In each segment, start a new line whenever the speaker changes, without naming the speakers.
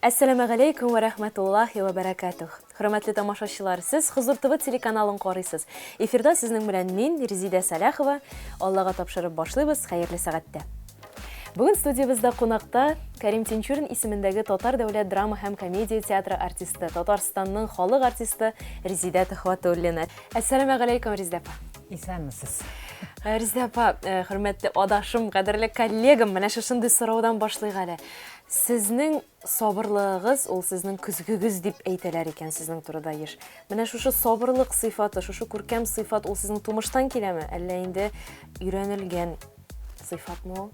Әссәламәгаләйкүм вә рәхмәтуллаһи вә бәрәкәтүһ. Хөрмәтле тамашачылар, сез Хозур ТВ телеканалын карыйсыз. Эфирда сезнең белән мин, Резидә Сәләхова. Аллага тапшырып башлыйбыз, хәерле сәгатьтә. Бүген студиябездә кунакта Кәрим Тинчурин исемендәге Татар дәүләт драма һәм комедия театры артисты, Татарстанның халык артисты Резидә Төхвәтуллина. Әссәламәгаләйкүм, Резидә апа.
Исәнмесез.
Резидә апа, хөрмәтле адашым, кадерле коллегам, менә шушындый сораудан башлыйк әле. Сезнең сабырлыгыгыз, ул сезнең көзгегез дип әйтәләр икән сезнең турыда еш. Менә шушы сабырлык сыйфаты, шушы күркәм сыйфат ул сезнең тумыштан киләме, әллә инде өйрәнелгән сыйфатмы ул?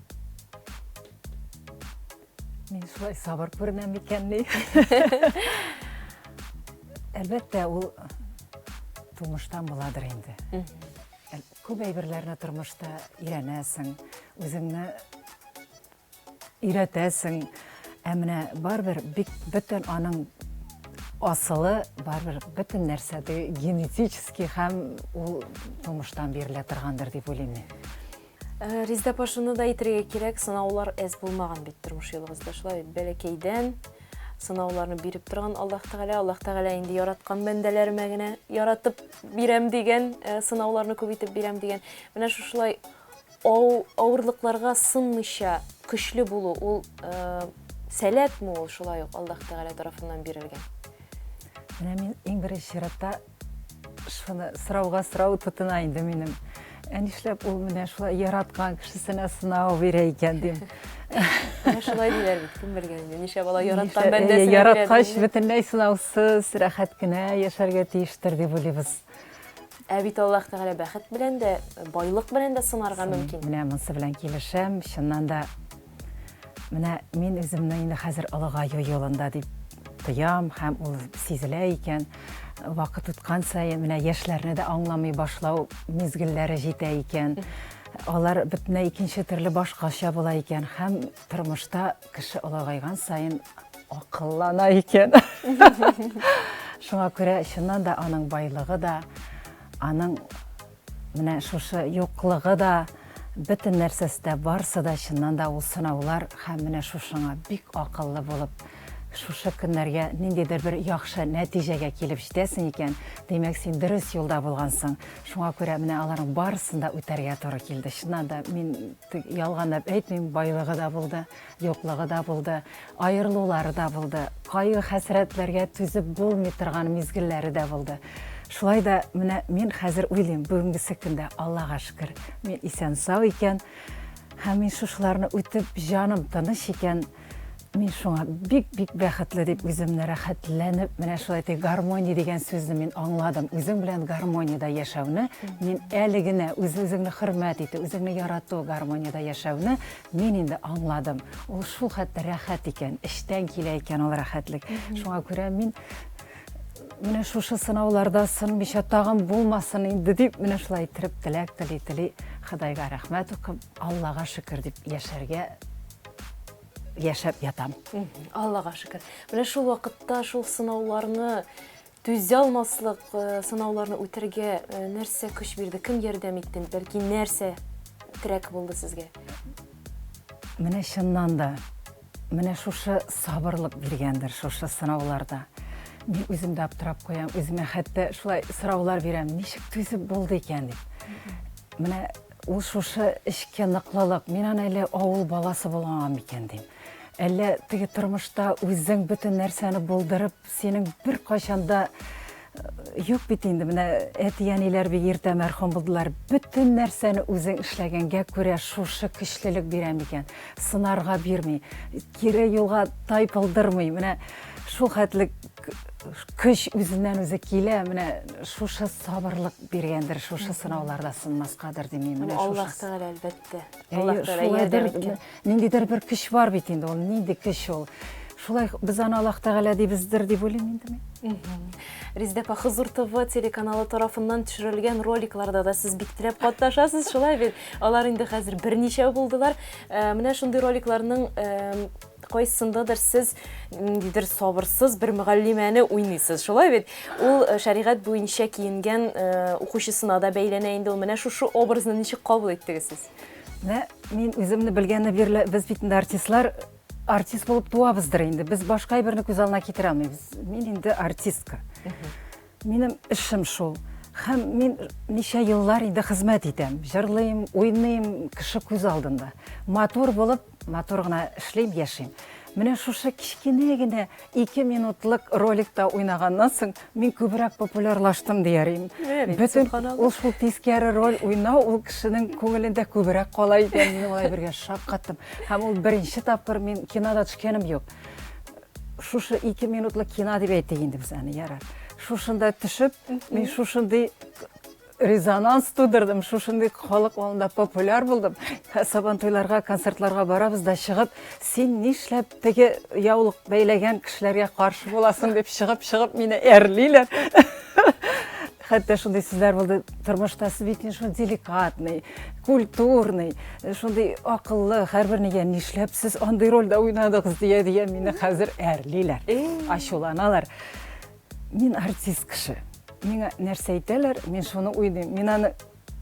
Мин шулай сабыр күренәм микән ни? Әлбәттә, ул тумыштан буладыр инде. Күп әйберләрне тормышта өйрәнәсең, үзеңне Өйрәтәсең, ә менә барыбер бик бөтен аның асылы барыбер бөтен нәрсә генетический һәм ул тумыштан бирелә торгандыр дип уйлыйм мин.
Э, Резеда апа, шуны да әйтергә кирәк, сынаулар әз булмаган бит тормыш юлыгызда, шулай бит, бәләкәйдән сынауларны биреп торган Аллаһ Тәгалә, Аллаһ Тәгалә инде яраткан бәндәләремә генә яратып бирәм дигән, э, сынауларны күп итеп бирәм дигән. Менә шушылай Ау, авырлыкларга сынмыйча көчле булу, ул сәләтме ул шулай ук Аллаһ Тәгалә тарафыннан бирелгән?
Менә мин иң беренче чиратта шуны сорауга сорау тотына инде минем. Ә нишләп ул менә шулай яраткан кешесенә сынау бирә икән дим.
Менә шулай диләр бит, кем белгән инде, нишләп алай яраткан бәндәсенә
Яраткач, бөтенләй сынаусыз, рәхәт кенә яшәргә тиештер дип уйлыйбыз.
Ә бит Аллаһ Тәгалә бәхет белән дә, байлык белән дә сынарга мөмкин.
Менә монысы белән килешәм. Чыннан да, менә мин үземне инде хәзер олыгаю юлында дип тоям һәм ул сизелә икән. Вакыт үткән саен менә яшьләрне дә аңламый башлау мизгелләре җитә икән. Алар бөтенләй икенче төрле башкача була икән һәм тормышта кеше олыгайган саен акыллана икән. Шуңа күрә чыннан да аның байлыгы да, аның менә шушы юклыгы да, бөтен нәрсәсе дә, барсы да чыннан да ул сынаулар һәм менә шушыңа бик акыллы булып, шушы көннәргә ниндидер бер яхшы нәтиҗәгә килеп җитәсең икән, димәк, син дөрес юлда булгансың. Шуңа күрә менә аларның барысын да үтәргә туры килде. Чыннан да мин ялганлап әйтмим, байлыгы да булды, Юклыгы да булды, аерылулары да булды, кайгы-хәсрәтләргә түзеп булмый торган мизгелләре дә булды. Шулай да менә мин хәзер уйлыйм, бүгенгесе көндә Аллага шөкер, мин исән-сау икән һәм мин шушыларны үтеп, җаным тыныч икән, мин шуңа бик-бик бәхетле дип үземне рәхәтләнеп, менә шулай итеп гармония дигән сүзне мин аңладым. Үзең белән гармониядә яшәүне мин әле генә үз-үзеңне хөрмәт итү, үзеңне ярату, гармониядә яшәүне Мин инде аңладым, ул шул хәтле рәхәт икән, эчтән килә икән ул рәхәтлек. Шуңа күрә мин менә шушы сынауларда сынмыйча тагын булмасын инде дип, менә шулай иттереп теләк тели-тели Ходайга рәхмәт укып, Аллага шөкер дип яшәргә яшәп ятам.
Аллага шөкер. Менә шул вакытта шул сынауларны Түзә алмаслык сынауларны үтәргә нәрсә көч бирде, кем ярдәм итте, бәлки нәрсә терәк булды сезгә?
Менә чыннан да, менә шушы сабырлык биргәндер шушы сынауларда. Мин үзем дә аптырап куям, үземә хәтта шулай сораулар бирәм, ничек түзеп булды икән дип. Менә ул шушы эчке ныклылык, мин аны әле авыл баласы булганга микән дим. Әллә теге тормышта үзең бөтен нәрсәне булдырып, Синең беркайчан да э, юк бит инде, менә әти-әниләр бик иртә мәрхүм булдылар. Бөтен нәрсәне үзең эшләгәнгә күрә шушы көчлелек бирә микән? Сынарга бирми, кире юлга тайпылдырмый. Менә шул хәтле көч үзеннән үзе килә. Менә шушы сабырлык биргәндер, шушы сынауларда сынмаскадыр дим мин.
Менә Аллаһ Тәгалә әлбәттә. Аллаһ Тәгалә ярдәм иткән.
Ниндидер бер көч бар бит инде ул, нинди көч ул? Шулай без аны Аллаһ Тәгалә дибездер дип уйлыйм инде мин.
Резидә апа, Хозур ТВ телеканалы тарафыннан төшерелгән роликларда да сез бик теләп катнашасыз, шулай бит? Алар инде хәзер берничәү булдылар. Э, менә шундый роликларның э, кайсындадыр сез ниндидер сабырсыз бер мөгаллимәне уйныйсыз, шулай бит? Ул э, шәригать буенча киенгән укучысына да бәйләнә инде ул. Менә шушы образны ничек кабул иттегез сез?
Менә мин үземне белгәнне бирле, без бит инде артистлар. артист булып туабыздыр инде. Без башка әйберне күз алдына китерә алмыйбыз. Мин инде артистка. Минем эшем шул. Һәм мин ничә еллар инде хезмәт итәм. Җырлыйм, уйныйм кеше күз алдында. Матур булып, матур гына эшлим, яшим. Менә шушы кечкенә генә 2 минутлык роликта уйнаганнан соң мин күбрәк популярлаштым дияр идем. Бөтен ул шул тискәре роль уйнау ул кешенең күңелендә күбрәк кала икән. Мин алай бергә шаккаттым. Һәм ул беренче тапкыр мин кинода төшкәнем юк. Шушы 2 минутлык кино дип әйтик инде без аны, ярар. Шушында төшеп, мин шушындый резонанс тудырдым, шушындый халык алдында популяр булдым. Сабантуйларга, концертларга барабыз да чыгып, син нишләп теге яулык бәйләгән кешеләргә каршы буласың дип чыгып-чыгып мине әрлиләр. Хәтта шундый сүзләр булды, тормышта сез бит шундый деликатный, культурный, шундый акыллы, һәрбер нигә нишләп сез андый рольдә уйнадыгыз дия дия мине хәзер әрлиләр, ачуланалар. Мин артист кеше. Миңа нәрсә әйтәләр, мин шуны уйныйм. Мин аны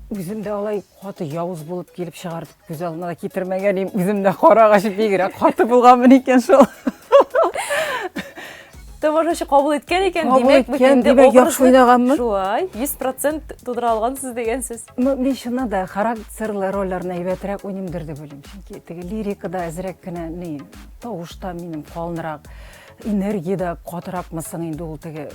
үзем дә алай каты явыз булып килеп чыгар дип күз алдына да китермәгән идем. Үзем дә карагач бигрәк каты булганмын икән шул.
Тамашачы кабул иткән икән,
Кабул
димәк, бит
иткән,
инде
димәк, яхшы
образны
уйнаганмын.
Шулай, 100% тудыра алгансыз дигән сүз.
Ну, мин чыннан да характерлы рольләрне әйбәтрәк уйныймдыр дип уйлыйм. Чөнки теге лирикада әзрәк кенә ни, тавыш та минем калынрак. Энергия дә катыракмы соң инде ул теге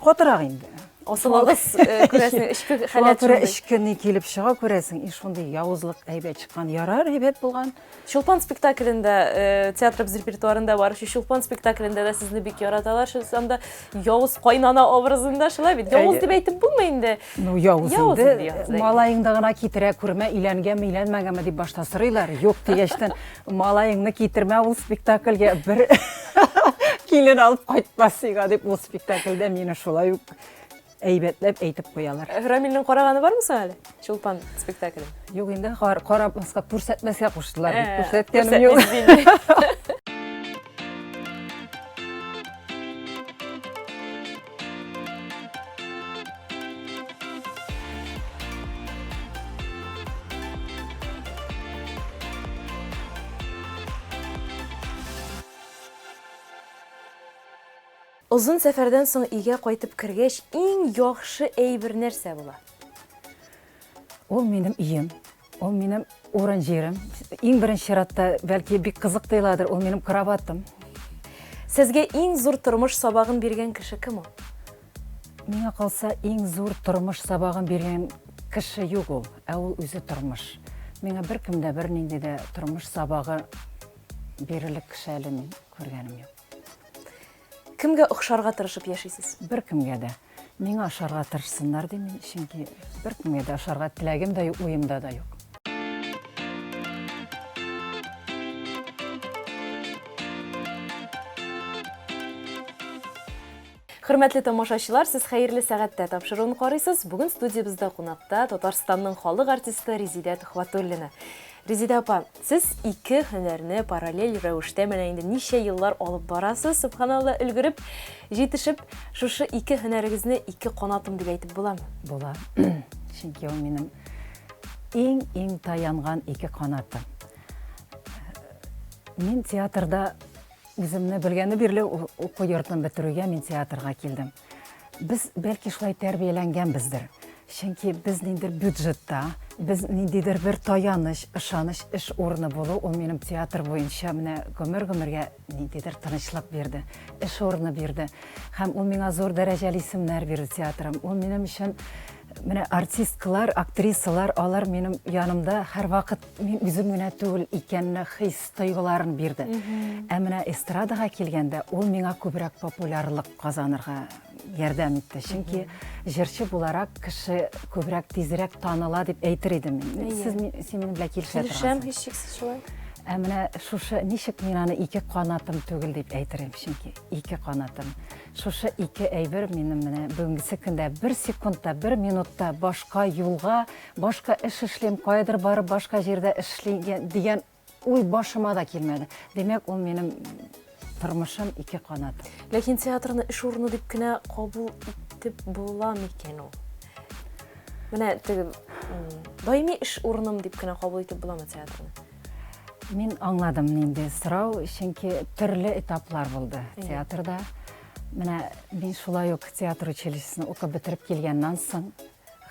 катырак инде.
Асылыгыз, э, күрәсең, эчке халәт
шундый. Эчке ни килеп чыга күрәсең, и шундый явызлык әйбәт чыккан, ярар әйбәт булган.
Чулпан спектаклендә, э, театрыбыз репертуарында бар шул Чулпан спектаклендә дә сезне бик яраталар. Шул анда явыз кайнана образында шулай бит. Явыз дип әйтеп булмый инде.
Ну, явыз инде. Малаеңда гына китерә күрмә, өйләнгәнме, өйләнмәгәнме дип башта сорыйлар. Юк дигәчтен, Малаеңны китермә ул спектакльгә, бер килен алып кайтмас сиңа дип ул спектакльдә мине шулай ук әйбәтләп әйтеп куялар.
Рамилнең караганы бармы соң әле? Чулпан спектаклен.
Юк инде, карамаска, күрсәтмәскә куштылар бит. Күрсәткәнем юк.
Озын сәфәрдән соң өйгә кайтып кергәч, иң яхшы әйбер нәрсә була?
Ул минем өем. Ул минем урын-җирем. Иң беренче чиратта, бәлки, бик кызык тоеладыр, ул минем кроватым.
Сезгә иң зур тормыш сабагын биргән кеше кем ул?
Миңа калса, иң зур тормыш сабагын биргән кеше юк ул, ә ул үзе тормыш. Миңа беркем дә бернинди дә тормыш сабагы бирерлек кеше әле мин күргәнем юк.
Кемгә охшарга тырышып яшисез?
Беркемгә дә. Миңа ошарга тырышсыннар дим мин, чөнки беркемгә дә ошарга теләгем дә юк, уемда да юк.
Хөрмәтле тамашачылар, сез Хәерле сәгатьтә тапшыруын карыйсыз. Бүген студиябездә кунакта Татарстанның халык артисты Резидә Төхвәтуллина. Резидә апа, сез ике һөнәрне параллель рәвештә менә инде ничә еллар алып барасыз, субханалла, өлгереп, җитешеп, шушы ике һөнәрегезне ике канатым дип әйтеп буламы?
Була. Чөнки ул минем иң-иң таянган ике канатым. Мин театрда үземне белгәне бирле уку йортын бетерүгә мин театрга килдем. Без бәлки шулай тәрбияләнгәнбездер. Чөнки без ниндидер бюджетта, без ниндидер бер таяныч, ышаныч эш урыны булу, ул минем театр буенча менә гомер-гомергә ниндидер тынычлык бирде, эш урыны бирде. Һәм ул миңа зур дәрәҗәле исемнәр бирде театрым. Ул минем өчен менә артисткалар, актрисалар, алар минем янымда һәрвакыт мин үзем генә түгел икәнне хис тойгыларын бирде. Ә менә эстрадага килгәндә, ул миңа күбрәк популярлык казанырга ярдәм итте. Чөнки җырчы буларак кеше күбрәк тизрәк таныла дип әйтер идем мин. Сез син минем белән килешә торгансыз.
Килешәм, һичшиксез шулай.
Ә менә шушы ничек мин аны ике канатым түгел дип әйтер идем, чөнки ике канатым. Шушы ике әйбер минем менә бүгенгесе көндә бер секундта, бер минутта башка юлга, башка эш эшлим, каядыр барып башка җирдә эшлим дигән Уй башыма да килмәде. Димәк, ул минем тормышым ике канат.
Ләкин театрны эш урыны дип кенә кабул итеп була микән ул? Менә теге даими эш урыным дип кенә кабул итеп буламы театрны?
Мин аңладым нинди сорау, чөнки төрле этаплар булды театрда. Менә мин шулай ук театр училищесын укып бетереп килгәннән соң,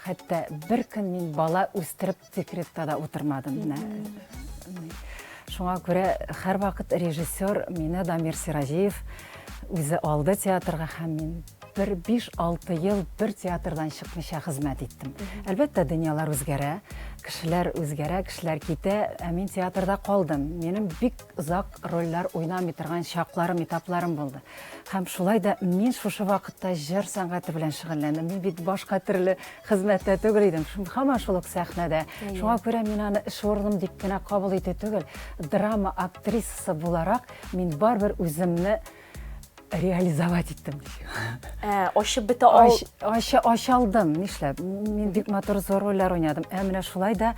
хәтта бер көн мин бала үстереп декретта да утырмадым. Менә. Шуңа күрә һәрвакыт режиссер мине Дамир Сираҗиев үзе алды театрга һәм мин бер 5-6 ел бер театрдан чыкмыйча хезмәт иттем. Әлбәттә, дөньялар үзгәрә, кешеләр үзгәрә, кешеләр китә, ә мин театрда калдым. Минем бик озак рольләр уйнамый торган чакларым, этапларым булды. Һәм шулай да мин шушы вакытта җыр сәнгате белән шөгыльләндем. Мин бит башка төрле хезмәттә түгел идем. Һаман шул ук сәхнәдә. Шуңа күрә мин аны эш урыным дип кенә кабул итү түгел, драма актрисасы буларак мин барыбер үземне реализовать иттем.
Ә, ачып бетә ал.
Ача алдым, нишләп? Мин бик матур зур рольләр уйнадым. Ә менә шулай да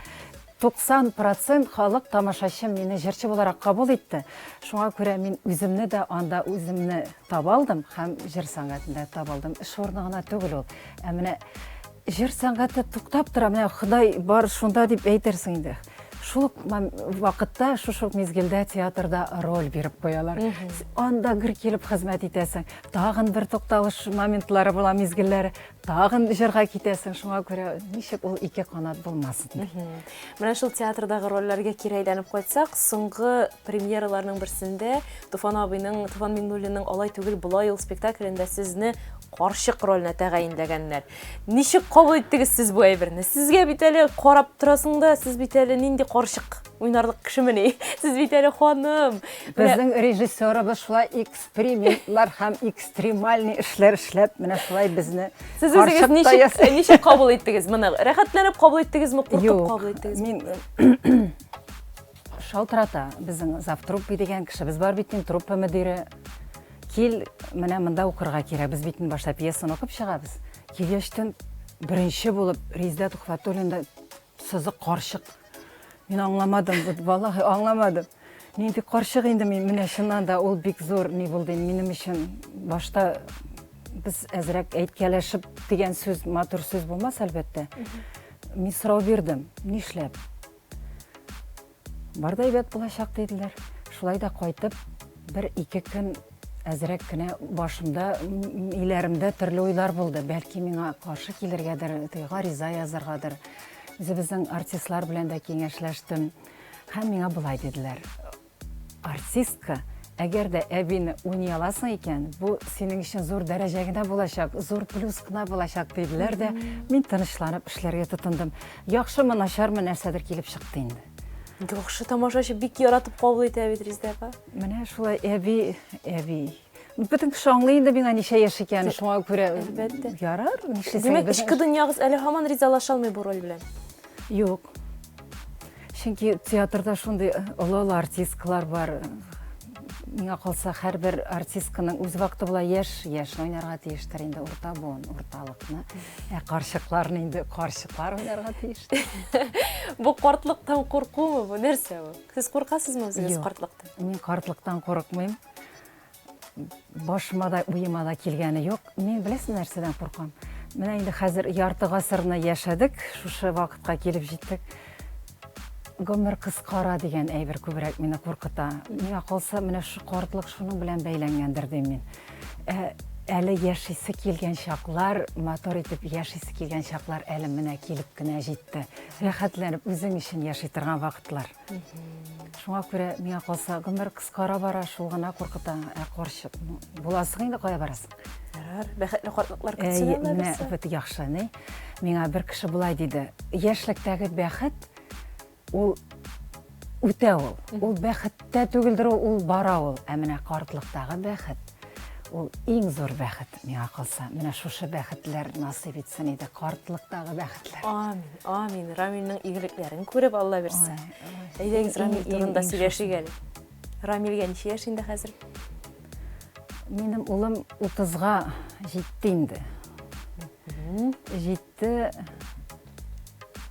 90% халык тамашачы мине җырчы буларак кабул итте. Шуңа күрә мин үземне дә анда үземне таба алдым һәм җыр сәнгатендә таба алдым. Эш урыны гына түгел ул. Ә менә Җыр сәнгате туктап тора, менә Ходай бар шунда дип әйтерсең инде. Шул ук вакытта, шушы ук мизгелдә театрда роль биреп куялар. Анда гөр килеп хезмәт итәсең. Тагын бер тукталыш моментлары була, мизгелләре. Тагын җырга китәсең. Шуңа күрә ничек ул ике канат булмасын.
Менә шул театрдагы рольләргә кире әйләнеп кайтсак, соңгы премьераларның берсендә Туфан абыйның, Туфан Миңнуллинның Алай түгел, болай ул спектаклендә сезне карчык роленә тәгаенләгәннәр. Ничек кабул иттегез сез бу әйберне? Сезгә бит әле карап торасың да, сез бит әле нинди карчык уйнарлык кешемени? Сез бит әле ханым.
Безнең режиссерыбыз шулай экспериментлар һәм экстремальный эшләр эшләп, менә шулай безне
Сез үзегез ничек, ничек кабул иттегез моны? Рәхәтләнеп кабул иттегезме, куркып кабул
иттегезме? Мин шалтырата безнең завтруппа дигән кешебез бар бит, труппа мөдире. Кил, менә монда укырга кирәк. Без бит башта пьесаны укып чыгабыз. Килгәчтен беренче булып Резидә Тухватуллина сызык карчык. Мин аңламадым, вот валлахи аңламадым. Нинди карчык инде мин, менә чыннан да ул бик зур ни булды минем өчен. Башта без әзрәк әйткәләшеп дигән сүз матур сүз булмас, әлбәттә. Мин сорау бирдем, нишләп? Бар да әйбәт булачак, диделәр. Шулай да кайтып, бер-ике көн әзрәк кенә башымда, миләремдә төрле уйлар булды. Бәлки миңа каршы килергәдер, гариза язаргадыр. Үзебезнең артистлар белән дә киңәшләштем. Һәм миңа болай диделәр. Артистка, әгәр дә әбине уйный аласың икән, бу синең өчен зур дәрәҗә генә булачак, зур плюс кына булачак, диделәр дә, мин тынычланып эшләргә тотындым. Яхшымы, начармы, нәрсәдер килеп чыкты инде.
Яхшы, тамашачы бик яратып кабул итә бит, Резидә апа.
Менә шулай әби, әби. Бөтен кеше аңлый инде миңа ничә яшь икәнен, шуңа күрә.
Әлбәттә.
Ярар,
нишлисең? Димәк, эчке дөньягыз әле һаман ризалаша алмый бу роль белән.
Юк. Чөнки театрда шундый олы-олы артисткалар бар. Миңа калса, һәрбер артистканың үз вакыты була, яшь, яшь уйнарга тиештер инде, урта буын, урталыкны. Ә карчыкларны инде карчыклар уйнарга тиеш.
Бу картлыктан куркумы бу? Нәрсә бу? Сез куркасызмы үзегез картлыктан?
Мин картлыктан курыкмыйм. Башыма да, уема да килгәне юк. Мин беләсең нәрсәдән куркам? Менә инде хәзер ярты гасырны яшәдек, шушы вакытка килеп җиттек. Гомер кыскара дигән әйбер күбрәк мине куркыта. Миңа калса, менә шу картлык шуның белән бәйләнгәндер дим мин. Ә, әле яшисе килгән чаклар, матур итеп яшисе килгән чаклар әле менә килеп кенә җитте. Рәхәтләнеп үзең өчен яши торган вакытлар. Шуңа күрә миңа калса, гомер кыскара бара, шул гына куркыта. Ә карчык, буласың инде, кая барасың?
Ярар, бәхетле картлыклар көтсен
Алла Менә бит яхшы, ни? Миңа бер кеше болай диде. Яшьлектәге бәхет ул үтә ул. Ул бәхеттә түгелдер ул, ул бара ул. Ә менә картлыктагы бәхет ул иң зур бәхет миңа калса. Менә шушы бәхетләр насыйп итсен иде, картлыктагы бәхетләр.
Амин, амин. Рамилнең игелекләрен күреп, Алла бирсә. Әйдәгез, Рамил турында сөйләшик әле. Рамилгә ничә яшь инде хәзер?
Минем улым 30-га җитте инде. Җитте.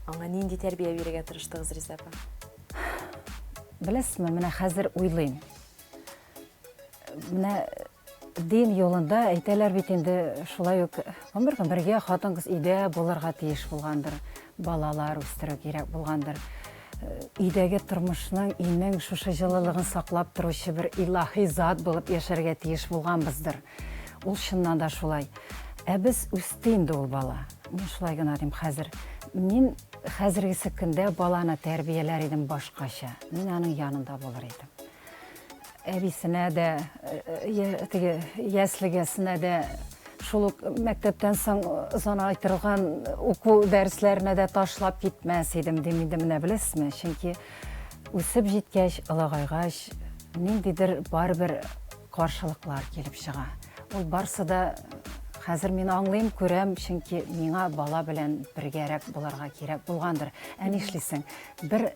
Аңа нинди тәрбия бирергә тырыштыгыз, Реза апа?
Беләсезме, менә хәзер уйлыйм. Менә дин юлында әйтәләр бит инде, шулай ук гомер гомергә хатын-кыз өйдә булырга тиеш булгандыр, балалар үстерү кирәк булгандыр. өйдәге тормышның, өйнең шушы җылылыгын саклап торучы бер илаһи зат булып яшәргә тиеш булганбыздыр. Ул чыннан да шулай. Ә без үсте инде ул бала. Мин шулай гына дим хәзер. Мин хәзергесе көндә баланы тәрбияләр идем башкача. Мин аның янында булыр идем. Әбисенә дә, теге яслегәсенә дә, шул ук мәктәптән соң озынайтырган уку дәресләренә дә ташлап китмәс идем дим инде менә беләсезме? Чөнки үсеп җиткәч, олыгайгач, ниндидер барыбер каршылыклар килеп чыга. Ул барсы да хәзер мин аңлыйм, күрәм, чөнки миңа бала белән бергәрәк булырга кирәк булгандыр. Ә нишлисең? Бер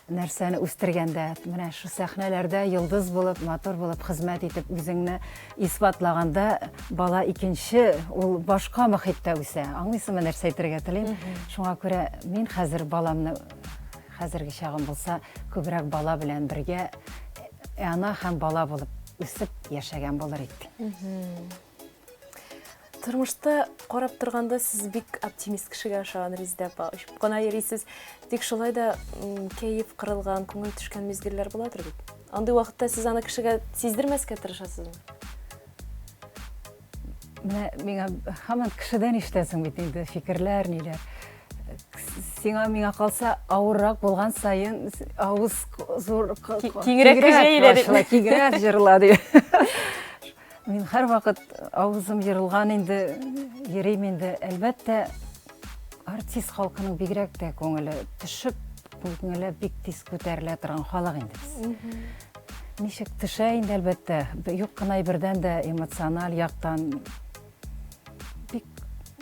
нәрсәне үстергәндә, менә шу сәхнәләрдә йолдыз булып, матур булып хезмәт итеп үзеңне исбатлаганда, бала икенче, ул башка мохиттә үсә. Аңлыйсыңмы, нәрсә әйтергә телим? Шуңа күрә мин хәзер баламны хәзерге чагым булса, күбрәк бала белән бергә ана һәм бала булып үсеп яшәгән булыр идем.
Тормышта карап торганда сез бик оптимист кешегә ошаган Резидә апа. Очып кына йөрисез. Тик шулай да кәеф кырылган, күңел төшкән мизгелләр буладыр бит. Андый вакытта сез аны кешегә сиздермәскә тырышасызмы?
Менә миңа һаман кешедән ишетәсең бит инде фикерләр, ниләр. Сиңа миңа калса авыррак булган саен авыз зур
киңрәк җәелә дип.
Киңрәк җырла дип. Мин һәрвакыт авызым ерылган инде, йөрим инде. Әлбәттә, артист халкының бигрәк тә күңеле төшеп, күңеле бик тиз күтәрелә торган халык инде без. Ничек төшә инде, әлбәттә, юк кына әйбердән дә эмоциональ яктан бик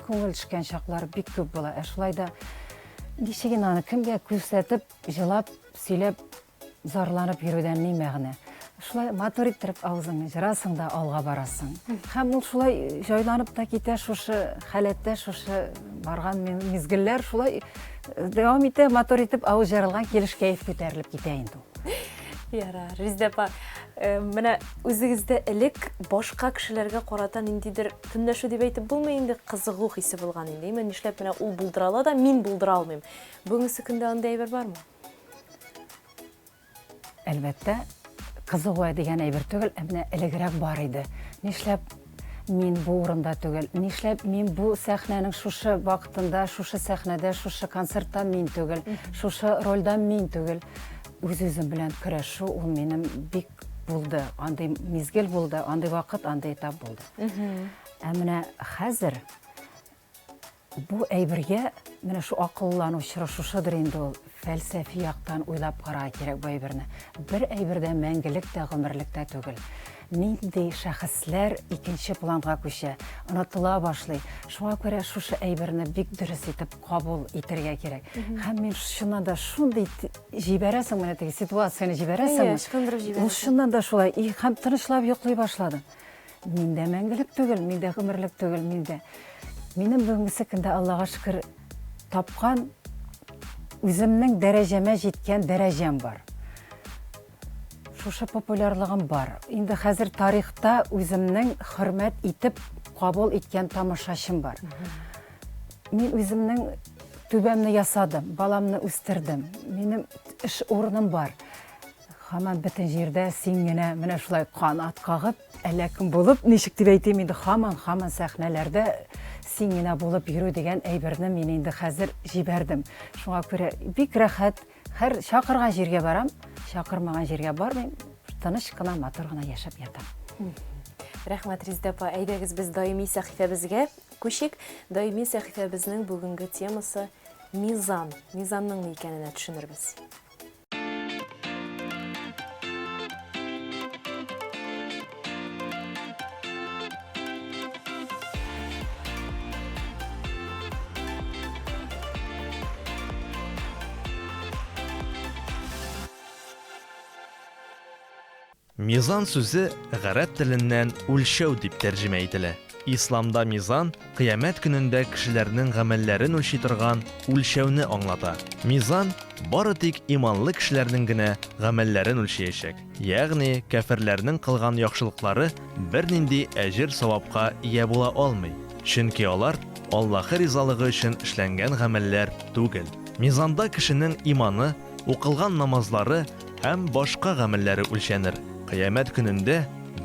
күңел төшкән чаклар бик күп була. Ә шулай да ничек инде аны кемгә күрсәтеп, җылап, сөйләп Зарланып йөрүдән ни мәгънә? Шулай матур иттереп авызыңны җырасың да алга барасың. Һәм ул шулай җайланып та китә, шушы халәттә, шушы барган мизгелләр шулай э, дәвам итә, матур итеп авыз җырылган килеш кәеф күтәрелеп китә инде ул.
Ярар, Резидә апа, э, менә үзегездә элек башка кешеләргә карата ниндидер көнләшү дип әйтеп булмый инде, кызыгу хисе булган инде. Әмма нишләп менә ул булдыра ала да, мин булдыра алмыйм. Бүгенге көндә андый әйбер бармы?
Әлбәттә, кызыгу дигән әйбер түгел, ә менә элегрәк бар иде. Нишләп мин бу урында түгел? Нишләп мин бу сәхнәнең шушы вакытында, шушы сәхнәдә, шушы концертта мин түгел, шушы рольдә мин түгел? Үз-үзем белән көрәшү ул минем бик булды. Андый мизгел булды, андый вакыт, андый этап булды. Ә менә хәзер Бу әйбергә менә шу акыллану чоры шушыдыр инде ул. Фәлсәфи яктан уйлап карарга кирәк бу әйберне. Бер әйбер дә мәңгелек тә, гомерлек тә түгел. Нинди шәхесләр икенче планга күчә, онытыла башлый. Шуңа күрә шушы әйберне бик дөрес итеп кабул итәргә кирәк. Һәм мин чыннан да шундый җибәрәсең менә теге ситуацияне җибәрәсеңме?
Әйе, ычкындырып җибәрәсең.
Ул чыннан да шулай. И, һәм тынычлап йоклый башладым. Мин дә мәңгелек түгел, мин дә гомерлек түгел, мин дә. Минем бүгенгесе көндә Аллага шөкер тапкан үземнең дәрәҗәмә җиткән дәрәҗәм бар. Шушы популярлыгым бар. Инде хәзер тарихта үземнең хөрмәт итеп кабул иткән тамашачым бар. Мин үземнең түбәмне ясадым, баламны үстердем. Минем эш урыным бар. Һаман бөтен җирдә син генә менә шулай канат кагып, әллә кем булып, ничек дип әйтим инде, һаман, һаман сәхнәләрдә син генә булып йөрү дигән әйберне мин инде хәзер җибәрдем. Шуңа күрә бик рәхәт, һәр чакырган җиргә барам, чакырмаган җиргә бармыйм, тыныч кына, матур гына яшәп ятам.
Рәхмәт, Резидә апа. Әйдәгез, без даими сәхифәбезгә күчик. Даими сәхифәбезнең бүгенге темасы мизан. Мизанның ни икәненә төшенербез.
Мизан сүзе гарәп теленнән үлчәү дип тәрҗемә ителә. Исламда мизан кыямәт көнендә кешеләрнең гамәлләрен үлчи торган үлчәүне аңлата. Мизан бары тик иманлы кешеләрнең генә гамәлләрен үлчәячәк. Ягъни кяферләрнең кылган яхшылыклары бернинди әҗер-савапка ия була алмый, чөнки алар Аллаһы ризалыгы өчен эшләнгән гамәлләр түгел. Мизанда кешенең иманы укылган намазлары һәм башка гамәлләре үлчәнер. Кыямәт көнендә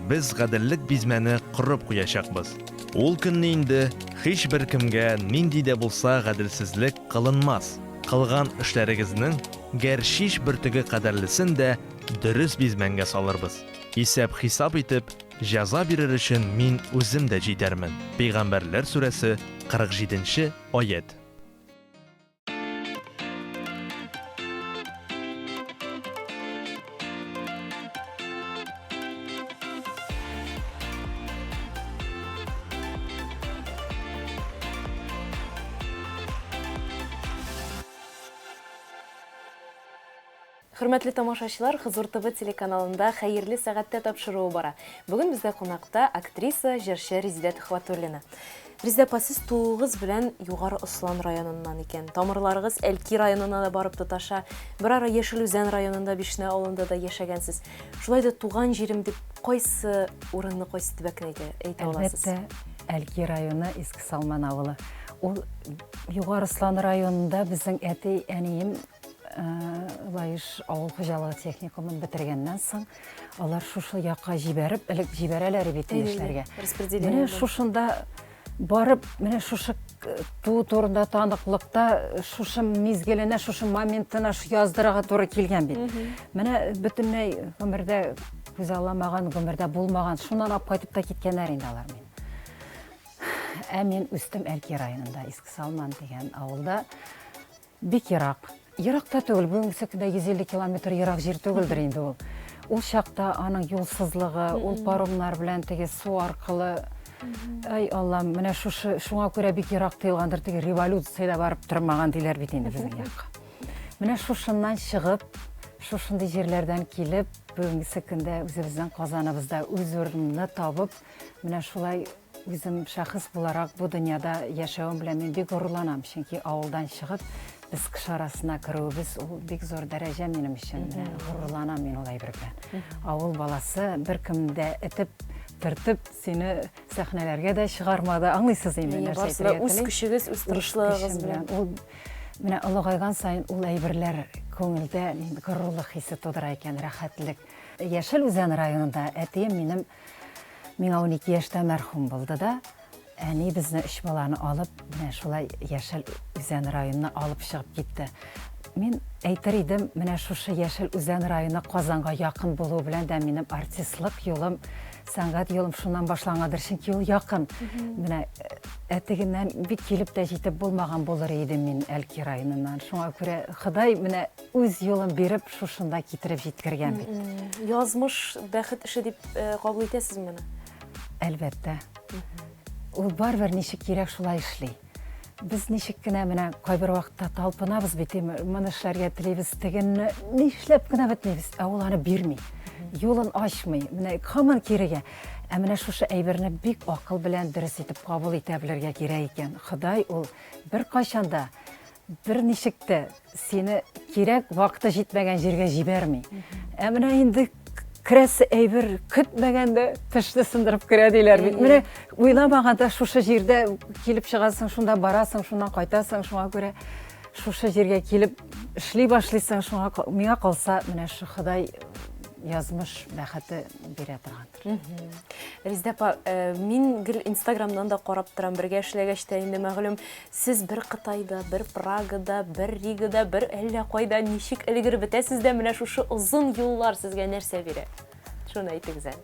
без гаделлек бизмәне корып куячакбыз. Ул көнне инде һичбер кемгә нинди дә булса гаделсезлек кылынмас. Кылган эшләрегезнең гәрчич бөртеге кадәрлесен дә дөрес бизмәнгә салырбыз. Исәп-хисап итеп, җәза бирер өчен мин үзем дә җитәрмен. Пәйгамбәрләр сүрәсе, 47 нче аять.
Хөрмәтле тамашачылар, Хозур ТВ телеканалында Хәерле сәгатьтә тапшыруы бара. Бүген бездә кунакта актриса, җырчы Резидә Төхвәтуллина. Резидә апа, сез тууыгыз белән Югары Ослан районыннан икән. Тамырларыгыз Әлки районына да барып тоташа. Берара Яшел Үзән районында Бишнә авылында да яшәгәнсез. Шулай да туган җирем дип кайсы урынны, кайсы төбәкне әйтә, әйтә аласыз?
Әлбәттә, Әлки районы Иске Салман авылы. Ул Югары Ослан районында безнең әти, әнием Лаеш авыл хуҗалыгы техникумын бетергәннән соң, алар шушы якка җибәреп, элек җибәрәләр бит яшьләргә. Менә шушында барып, менә шушы туу турында таныклыкта шушы мизгеленә, шушы моментына яздырырга туры килгән бит. Менә бөтенләй гомердә күзалламаган, гомердә булмаган, шуннан алып кайтып та киткәннәр инде алар мине. Ә мин үстем Әлки районында, Иске Салман дигән авылда. Бик ерак. Ерак та түгел, бүгенге көндә 150 километр ерак җир түгелдер инде ул. Ул чакта аның юлсызлыгы, ул паромнар белән теге су аркылы Ай Аллам, менә шушы шуңа күрә бик ерак тоелгандыр, теге революция дә барып тормаган диләр бит инде безнең якка. Менә шушыннан чыгып, шушындый җирләрдән килеп, бүгенгесе көндә үзебезнең Казаныбызда үз урынны табып, менә шулай Үзем шәхес буларак бу дөньяда яшәвем белән мин бик горурланам, чөнки авылдан чыгып, без кеше арасына керүебез ул бик зур дәрәҗә минем өчен. Менә горурланам мин ул әйбер белән. Авыл баласы беркем дә этеп, төртеп сине сәхнәләргә дә чыгармады. Аңлыйсыз инде
нәрсә әйтергә телим. Үз көчегез, үз тырышлыгыгыз белән.
Ул менә олыгайган саен ул әйберләр күңелдә горурлык хисе тудыра икән, рәхәтлек. Яшел Үзән районында әтием минем Миңа 12 яшьтә мәрхүм булды да, әни безне өч баланы алып, менә шулай Яшел Үзән районына алып чыгып китте. Мин әйтер идем, менә шушы Яшел Үзән районы Казанга якын булуы белән дә минем артистлык юлым, сәнгать юлым шуннан башлангандыр, чөнки ул якын. Менә ә тегеннән бик килеп тә җитеп булмаган булыр идем мин Әлки районыннан. Шуңа күрә Ходай менә Үз юлын биреп, шушында китереп җиткергән
бит. Язмыш бәхет эше дип э, кабул итәсезме моны?
Әлбәттә. Ул барыбер ничек кирәк шулай эшли. Без ничек кенә менә кайбер вакытта талпынабыз бит, моны эшләргә телибез, тегене нишләп кенә бетмибез, ә ул аны бирми. Юлын ачмый, менә һаман кирегә. Ә менә шушы әйберне бик акыл белән дөрес итеп кабул итә белергә кирәк икән. Ходай ул беркайчан да Берничек тә сине кирәк вакыты җитмәгән җиргә җибәрми. Ә менә инде керәсе әйбер көтмәгәндә тешне сындырып керә диләр бит. Менә уйламаганда шушы җирдә килеп чыгасың, шунда барасың, шуннан кайтасың, шуңа күрә шушы җиргә килеп эшли башлыйсың, шуңа миңа калса, менә шу Ходай язмыш бәхете бирә торгандыр.
Резидә апа, э, мин гел Инстаграмнан да карап торам, бергә эшләгәч тә инде мәгълүм, сез бер Кытайда, бер Прагада, бер Ригада, бер әллә кайда ничек өлгереп бетәсез дә, менә шушы озын юллар сезгә нәрсә бирә? Шуны әйтегез әле.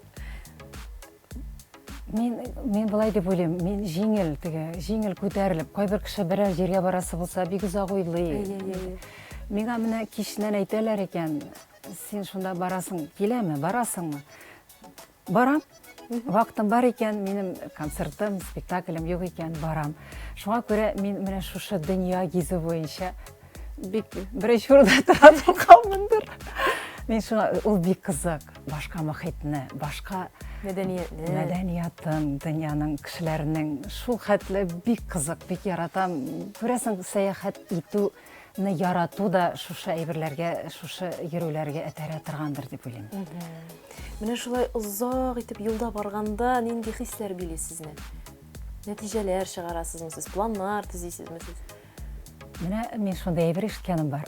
Мин, мин болай дип уйлыйм, мин җиңел теге, җиңел күтәрелеп, кайбер кеше берәр җиргә барасы булса, бик озак уйлый. Миңа менә кичнән әйтәләр икән, Син шунда барасың киләме, барасыңмы? Барам. Вакытым бар икән, минем концертым, спектаклем юк икән, барам. Шуңа күрә мин менә шушы дөнья гизү буенча бик беренче урында тора торганмындыр. Мин шуңа ул бик кызык, башка мохитне, башка
мәдәниятне,
мәдәниятын, дөньяның кешеләренең шул хәтле бик кызык, бик яратам. Күрәсең, сәяхәт итү ны ярату да шушы әйберләргә, шушы йөрүләргә этәрә торгандыр дип уйлыйм.
Менә шулай озак итеп юлда барганда нинди хисләр били сезне? Нәтиҗәләр чыгарасызмы сез, планнар төзисезме сез?
Менә мин шундый әйбер ишеткәнем бар.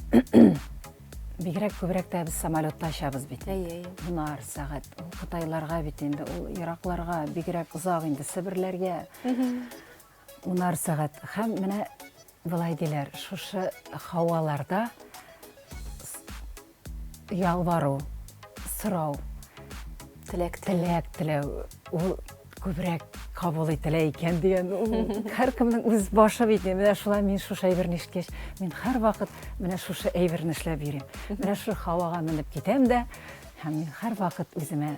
Бигрәк күбрәк тә без самолетта очабыз бит.
Әйе, әйе.
Унар сәгать. Ул Кытайларга бит инде, ул еракларга, бигрәк озак инде, Себерләргә. Унар сәгать. Һәм менә болай диләр, шушы һаваларда ялвару, сорау,
теләк
теләк теләү ул күбрәк кабул ителә икән дигән. Һәркемнең үз башы бит. Менә шулай мин шушы әйберне ишеткәч, мин һәрвакыт менә шушы әйберне эшләп йөрим. Менә шушы һавага менеп китәм дә, һәм мин һәрвакыт үземә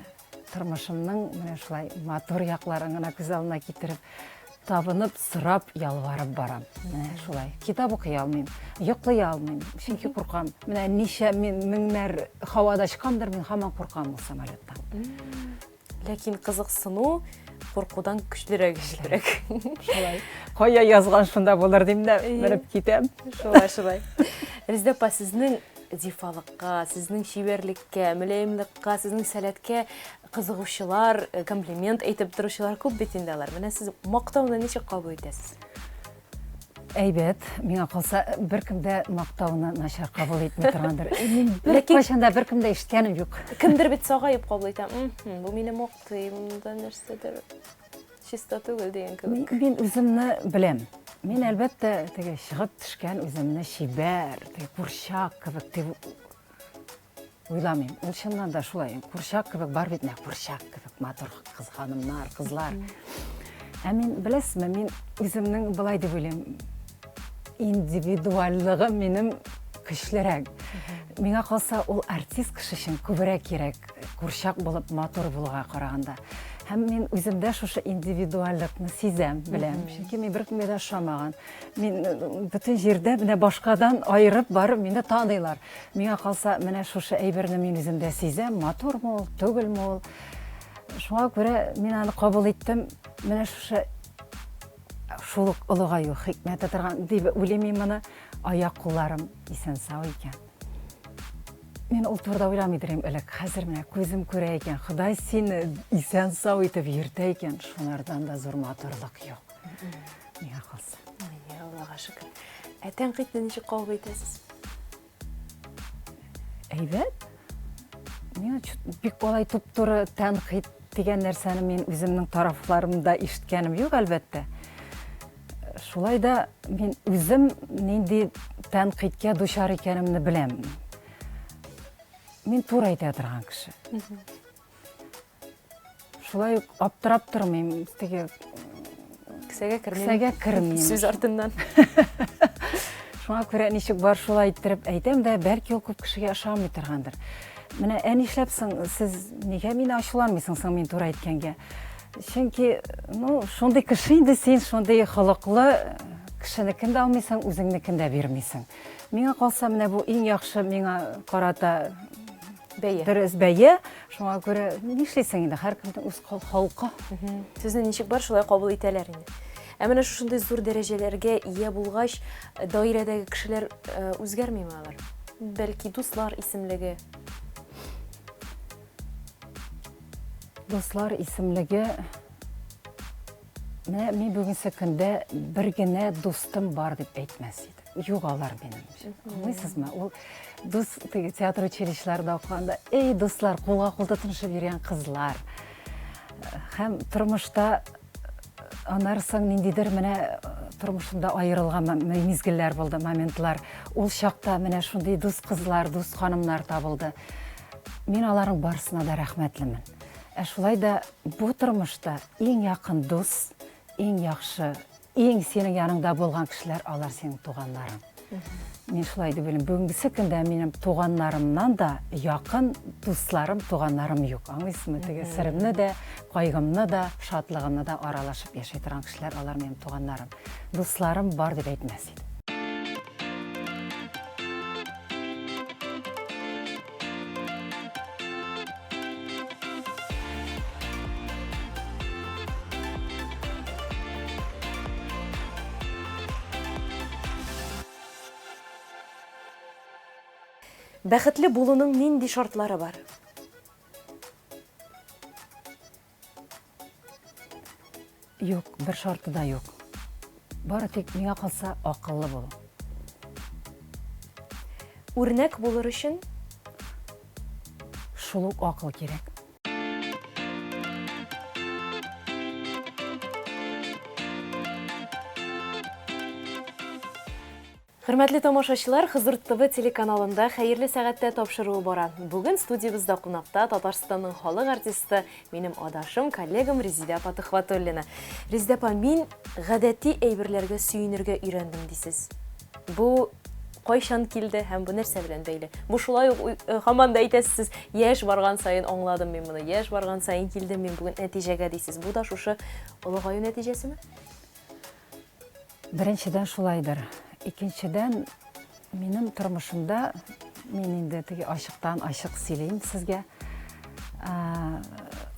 тормышымның менә шулай матур якларын гына күз алдына китереп, табынып, сорап, ялварып барам. Менә шулай. Китап укый алмыйм, йоклый алмыйм, чөнки куркам. Менә ничә мин меңнәр һавада очкандыр, мин һаман куркам ул самолеттан.
Ләкин кызыксыну куркудан көчлерәк көчлерәк.
Шулай. Кая язган шунда булыр дим дә, менеп китәм.
Шулай, шулай. Резидә апа, сезнең зифалыкка, сезнең чибәрлеккә, мөлаемлыкка, сезнең сәләткә кызыгучылар, э, комплимент әйтеп торучылар күп бит инде алар. Менә сез мактауны ничек кабул итәсез?
Әйбәт, миңа калса, беркем дә мактауны начар кабул итми торгандыр. Мин беркайчан да беркем дә ишеткәнем юк.
Кемдер бит сагаеп кабул итә. Бу мине мактый, монда нәрсәдер чиста түгел дигән кебек.
Мин үземне беләм. Мин, әлбәттә, теге чыгып төшкән үземне чибәр, теге курчак кебек дип уйламыйм. Ул чыннан да шулай. Курчак кебек бар бит, менә курчак кебек матур кыз ханымнар, кызлар. Ә мин, беләсезме, мин үземнең былай дип уйлыйм. Индивидуальлыгым минем көчлерәк. Миңа калса, ул артист кеше өчен күбрәк кирәк, курчак булып матур булуга караганда. Һәм мин үземдә шушы индивидуальлыкны сизәм, беләм. Чөнки мин беркемгә дә ошамаган. Мин э, бөтен җирдә менә башкадан аерып барып мине таныйлар. Миңа калса, менә шушы әйберне мин үземдә сизәм, матурмы ул, түгелме ул. Шуңа күрә мин аны кабул иттем. Менә шушы шул ук олыгаю хикмәте торган дип уйлыйм мин моны. Аяк-кулларым исән-сау икән. Мин ул турыда уйламый идем элек. Хәзер менә күзем күрә икән. Ходай сине исән-сау итеп йөртә икән. Шунардан да зур матурлык юк. Миңа калса.
Әйе, Аллага шөкер. Ә тәнкыйтьне ничек кабул итәсез?
Әйбәт. Миңа бик алай туп-туры тәнкыйть дигән нәрсәне мин үземнең тарафларымда ишеткәнем юк, әлбәттә. Шулай да мин үзем нинди тәнкыйтькә дучар икәнемне беләм. Мин туры әйтә торган кеше. Шулай ук аптырап тормыйм, теге
кесәгә кермим.
Кесәгә кермим.
Сүз артыннан.
Шуңа күрә ничек бар шулай иттереп әйтәм дә, бәлки ул күп кешегә ошамый торгандыр. Менә ә нишләп соң сез нигә мине ачуланмыйсың соң мин туры әйткәнгә? Чөнки, ну, шундый кеше инде син, шундый холыклы кешенекен дә алмыйсың, үзеңнекен дә бирмисең. Миңа калса, менә бу иң яхшы миңа карата
бәя.
Дөрес бәя. Шуңа күрә нишлисең инде, һәркемнең үз холкы.
Сезне ничек бар, шулай кабул итәләр инде. Ә менә шушындый зур дәрәҗәләргә ия булгач, даирәдәге кешеләр э, үзгәрмиме алар? Бәлки дуслар исемлеге?
Дуслар исемлеге Менә мин бүгенге көндә бер генә дустым бар дип әйтмәс идем. Юк алар минем. Аңлыйсызмы? Ул дус теге театр училищеларында укыганда, эй, дуслар, кулга кул тотынышып йөргән кызлар. Һәм тормышта аннары соң ниндидер менә тормышымда аерылган мизгелләр булды, моментлар. Ул чакта менә шундый дус кызлар, дус ханымнар табылды. Мин аларның барысына да рәхмәтлемен. Ә шулай да бу тормышта иң якын дус, иң яхшы, иң синең яныңда булган кешеләр алар синең туганнарың. Мин шулай дип уйлыйм. Бүгенгесе көндә минем туганнарымнан да якын дусларым, туганнарым юк. Аңлыйсызмы? Теге серемне дә, кайгымны да, шатлыгымны да аралашып яшәй торган кешеләр алар минем туганнарым. Дусларым бар дип әйтмәс идем.
Бәхетле булуның нинди шартлары бар?
Юк, бер шарты да юк. Бары тик миңа калса акыллы булу.
Үрнәк булыр өчен?
шул ук акыл кирәк.
Хөрмәтле тамашачылар, Хозур ТВ телеканалында Хәерле сәгатьтә тапшыруы бара. Бүген студиябездә кунакта Татарстанның халык артисты, минем адашым, коллегам Резидә апа Төхвәтуллина. Резидә апа, мин гадәти әйберләргә сөенергә өйрәндем дисез. Бу кайчан килде һәм бу нәрсә белән бәйле? Бу шулай ук э, һаман да әйтәсез сез, яшь барган саен аңладым мин моны, яшь барган саен килдем мин бүген нәтиҗәгә дисез. Бу да шушы олыгаю нәтиҗәсеме?
Беренчедән шулайдыр. Икенчедән, минем тормышымда, мин инде теге ачыктан ачык сөйлим сезгә,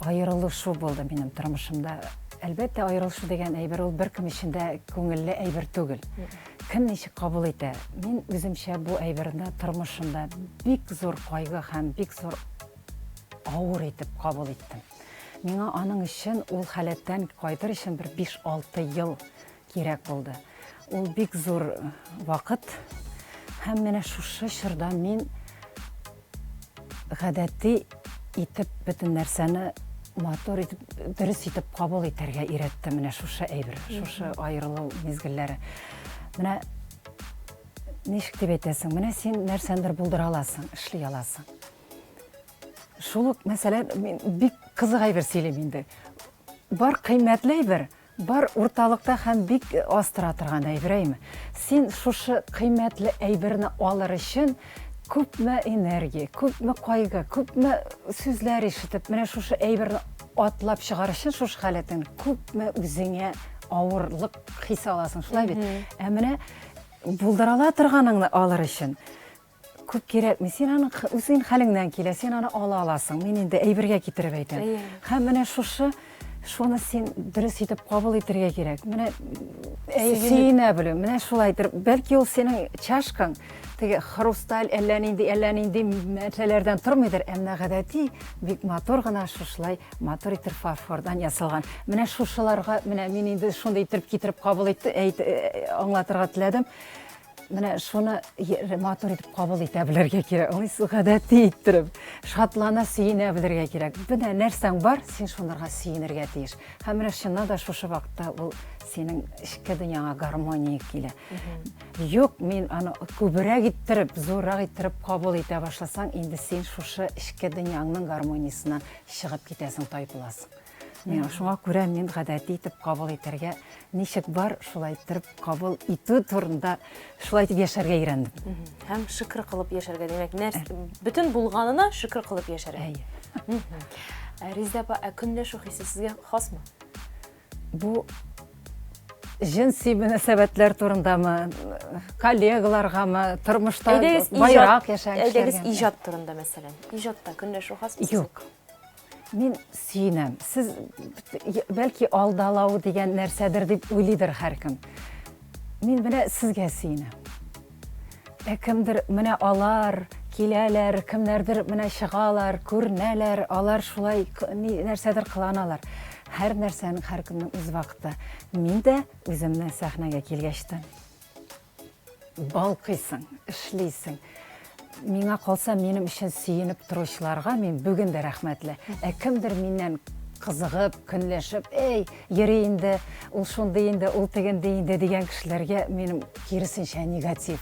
аерылышу булды минем тормышымда. Әлбәттә, аерылышу дигән әйбер ул беркем өчен дә күңелле әйбер түгел. Кем ничек кабул итә? Мин үземчә бу әйберне тормышымда бик зур кайгы һәм бик зур авыр итеп кабул иттем. Миңа аның өчен ул халәттән кайтыр өчен бер 5-6 ел кирәк булды. Ул бик зур вакыт. Һәм менә шушы чорда мин гадәти итеп бөтен нәрсәне матур итеп, дөрес итеп кабул итәргә өйрәтте менә шушы әйбер, шушы аерылу мизгелләре. Менә ничек дип әйтәсең, менә син нәрсәндер булдыра аласың, эшли аласың. Шул ук, мәсәлән, мин бик кызык әйбер сөйлим инде. Бар кыйммәтле әйбер, бар урталыкта һәм бик аз тора торган әйбер, әйме? Син шушы кыйммәтле әйберне алыр өчен күпме энергия, күпме кайгы, күпме сүзләр ишетеп, менә шушы әйберне атлап чыгар өчен шушы халәтең күпме үзеңә авырлык хис аласың, шулай бит? Ә менә булдыра ала торганыңны алыр өчен Күп кирәкми. Син аны үзең хәлеңнән килә, син аны ала аласың. Мин инде әйбергә китереп әйтәм. Һәм менә шушы шуны син дөрес итеп кабул итәргә кирәк. Менә сөенә белү. Менә шулай итеп, бәлки ул синең чашкаң теге хрусталь әллә нинди, әллә нинди нәрсәләрдән тормыйдыр, әмма гадәти бик матур гына шушылай матур итеп фарфордан ясалган. Менә шушыларга, менә мин инде шундый итеп китереп кабул итте, әйт, аңлатырга теләдем. Менә шуны матур итеп кабул итә белергә кирәк. Аңлыйсыз, гадәти иттереп, шатлана, сөенә белергә кирәк. Менә нәрсәң бар, син шунарга сөенергә тиеш. Һәм менә чыннан да шушы вакытта ул синең эчке дөньяңа гармония килә. Юк, мин аны күбрәк иттереп, зуррак иттереп кабул итә башласаң, инде син шушы эчке дөньяңның гармониясеннән чыгып китәсең, тайпыласың. Миңа шуңа күрә мин гадәти итеп кабул итәргә ничек бар, шулай иттереп кабул итү турында шулай итеп яшәргә өйрәндем.
Һәм шөкер кылып яшәргә, димәк, нәрс бөтен булганына шөкер кылып яшәргә.
Әйе.
Ә, Резидә апа, ә көнләшү хисе сезгә хасмы?
Бу җенси мөнәсәбәтләр турындамы, коллегаларгамы, тормышта
баерак яшәгән кешеләргә? Әйдәгез, иҗат турында, мәсәлән. Иҗатта көнләшү хасмы?
Юк. Мин сөенәм. Сез бәлки алдалау дигән нәрсәдер дип уйлыйдыр һәркем. Мин менә сезгә сөенәм. Ә кемдер менә алар киләләр, кемнәрдер менә чыгалар, күренәләр, алар шулай нәрсәдер кыланалар. Һәр нәрсәнең һәркемнең үз вакыты. Мин дә үземне сәхнәгә килгәчтен Балкыйсың, эшлисең. Миңа калса, минем өчен сөенеп торучыларга мин бүген дә рәхмәтле. Ә кемдер миннән кызыгып, көнләшеп, эй, йөри инде, ул шундый инде, ул тегенди инде дигән кешеләргә минем киресенчә негатив.